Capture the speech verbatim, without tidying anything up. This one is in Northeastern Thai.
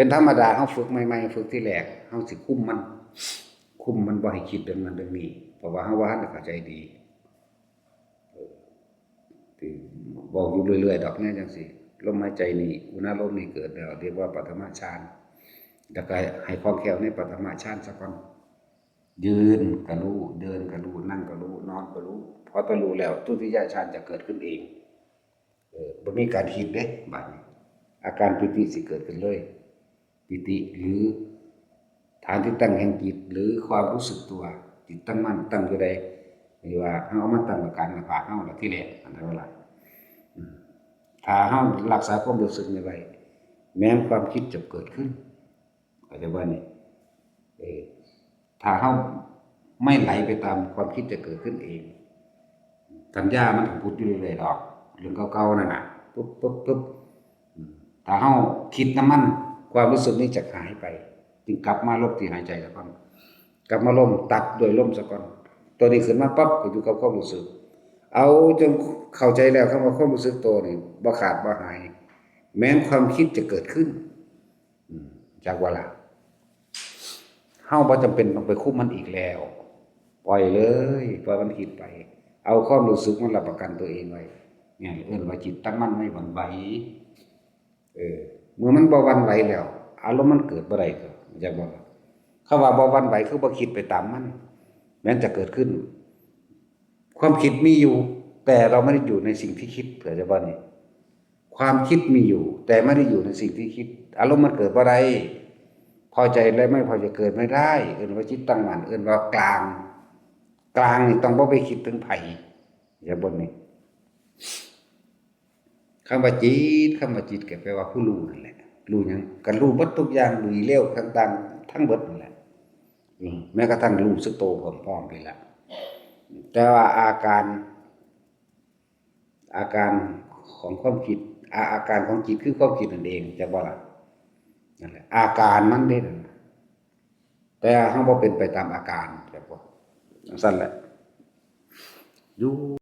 เป็นธรรมดา เฮาฝึกใหม่ๆ ฝึกที่แรก เฮาสิคุมมัน คุมมันบ่ให้คิดเรื่องนั้นเรื่องนี้ เพราะว่าเฮาบ่ทันได้เข้าใจดี เออ ที่บอกอยู่เรื่อยๆ ดอกเนี่ยจังซี่ ลมหายใจนี่ อุณาโลมนี่เกิดแล้ว เรียกว่าปฐมฌาน แล้วก็ให้คล่องแคล่วในปฐมฌานซะก่อน ยืนก็รู้ เดินก็รู้ นั่งก็รู้ นอนก็รู้ พอตะรู้แล้ว ทุติยฌานจะเกิดขึ้นเอง เออ บ่มีการคิดเด้ บัดนี้ อาการปีติสิเกิดขึ้นเลย ปีติ หรือ ฐานที่ตั้งแห่งจิต หรือความรู้สึกตัว จิตตั้งมั่น ตั้งอยู่ใด หรือว่าเฮาเอามาตั้งไว้กลางหน้าผากเฮาล่ะ ที่แรก อันนั้นว่าล่ะ อืม ถ้าเฮารักษาความรู้สึกนี้ไว้ แม้ความคิดจะเกิดขึ้น เข้าใจบ่นี่ เออ ถ้าเฮาไม่ไหลไปตามความคิดจะเกิดขึ้นเอง สัญญามันก็ผุดอยู่เรื่อยๆ ดอก เรื่องเก่าๆ นั่นน่ะ ปุ๊บ ปุ๊บ ปุ๊บ อืม ถ้าเฮาคิดนำมัน ความรู้สึกนี้จะหายไป จึงกลับมาลบที่หายใจซะก่อน กลับมาลม ตัดด้วยลมซะก่อน ตัวนี้ขึ้นมาปั๊บ ก็อยู่กับความรู้สึก เอาจนเข้าใจแล้ว คำว่าความรู้สึกตัวนี่ บ่ขาดบ่หาย แม้นความคิดจะเกิดขึ้น อืม จักว่าล่ะ เฮาบ่จำเป็นต้องไปคุมมันอีกแล้ว ปล่อยเลย ปล่อยมันคิดไป เอาความรู้สึกมันรับประกันตัวเองไว้ เนี่ย เอิ้นว่าจิตตั้งมั่นไม่หวั่นไหว เออ เมื่อมันบ่หวั่นไหวแล้ว อารมณ์มันเกิดบ่ได้ ก็จักว่าล่ะ คำว่าบ่หวั่นไหว คือบ่คิดไปตามมัน แม้นจะเกิดขึ้น ความคิดมีอยู่ แต่เราไม่ได้อยู่ในสิ่งที่คิด เข้าใจบ่นี่ ความคิดมีอยู่ แต่ไม่ได้อยู่ในสิ่งที่คิด อารมณ์มันเกิดบ่ได้ พอใจและไม่พอใจเกิดไม่ได้ เอิ้นว่าจิตตั้งมั่น เอิ้นว่ากลาง กลางนี่ต้องบ่ไปคิดถึงไผ เข้าใจบ่นี่ คำว่าจิต คำว่าจิตก็แปลว่าผู้รู้นั่นแหละ รู้หยัง ก็รู้เบิดทุกอย่าง รู้เลวต่างๆ ทั้งเบิดนั่นแหละ อืม แม้กระทั่งรู้สึกโตพร้อมๆ นี่แหละ แต่ว่าอาการ อาการของความคิด อา-, อาการของจิตคือความคิดนั่นเอง จักบ่ล่ะ นั่นแหละ อาการมันเด้นั่นน่ะ แต่เฮาบ่เป็นไปตามอาการ จักบ่ จังซั่นแหละ อยู่